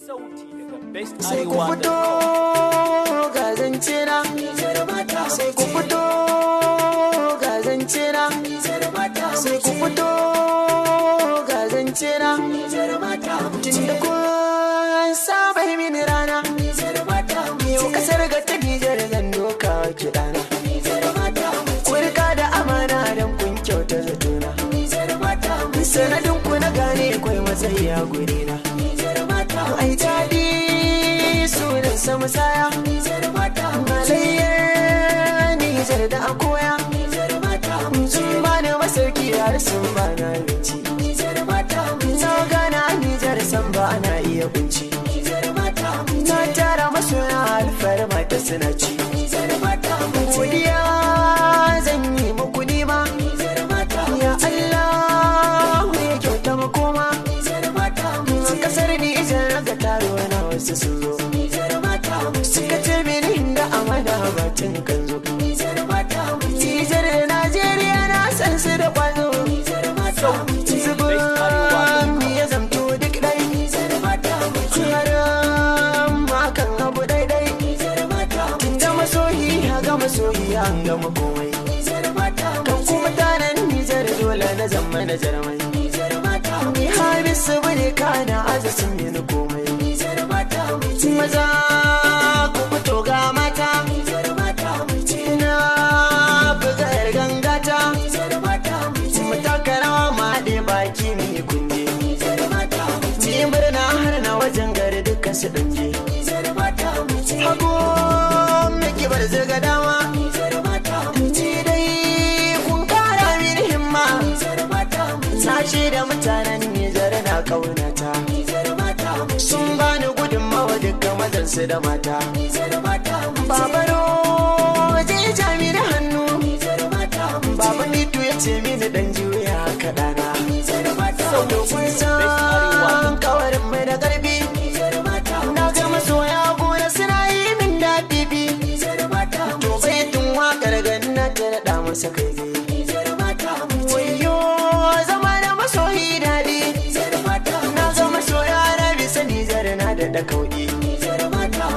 Sauti daga Best Sai ku Arewa. fito ga zance na, sai ku fito ga zance na, sai ku fito ga zance na. Tunda kun saba mini rana, yau kasar ga ta Nijar zan doka kiɗana. Ku rika da amana don kun kyauta zatona. Sanadin ku na gane kwai matsayi a gurina. Ai daɗi sunan sa musaya. Halayyar Nijar da akoya. Sun bani masauki har sun bani abinci. Na gana Nijar san ba na iya kunci. Na tara masoya alfarma ta suna ci. Godiya zan yi muku nima. Ya Allah ya kyauta makoma. Kasar Nijar ga taro na wasu sun zo. Suka ce mini inda amana batun kan zo. Nijar da Najeriya na san su da kwazo. Sauti daga Best Arewa. Zubin ya zamto duk ɗai. Har makan abu ɗaiɗai. Tunda masoyi ya ga masoyi an gama komai. Kan kuma mutanen Nijar dole na zama na jarmai. Ni Hamisu bane kana aza sun mini komai. Maza ku fito ga mata. Na buga yar gangata. Mu taka rawa mu haɗe baki mu yi kunje. Ni murna har na wajen gari duka su ɗanje. Hagu miki bar ziga dama. Ni dai kun kara mini himma. Na da mutanen Nijar na ƙaunata. Sun bani gudunmawa duka mazansu da mata. Babaro zai ja mini hannu. Baba Mitu ya ce mini dan juya kaɗana. To kun san kawarin mai da ƙarfi. Na ga masoya gona suna yi min daɗi bi. To baitin waƙar ganna ta naɗa masa kai. Wayo zama da masoyi daɗi. Na ga masoya na bisa Nijar na da da kauɗi.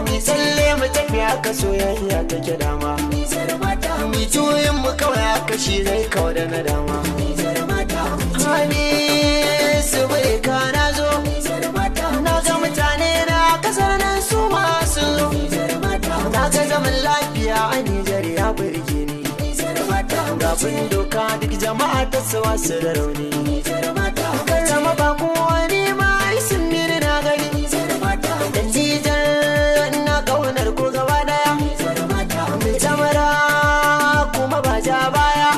Mi tsalle mu tafi haka soyayya take dama. Mi juyin mu kawai haka shi zai kawo da na dama. Hali su bai ka na zo. Na ga mutane na kasar nan su masu zo. Na ga zaman lafiya a Nijar ya burge ni. Gafin doka duk jama'a ta suwa su da rauni. Karrama ba kowa ne ma sun mini na gani. Dan Nijar na kaunar ku gaba daya. Mai tamara kuma ba ja baya.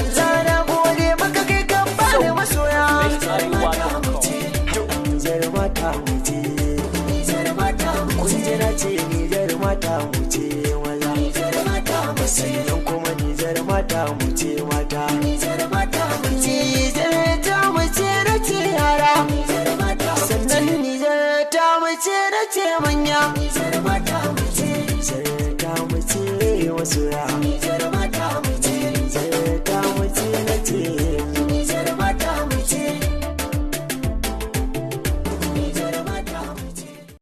Allah na gode maka kai ka bani masoya. Best Arewa.com. Nijar mata muce. Kun ji na ce Nijar mata muce maza. Sannan kuma Nijar mata muce mata.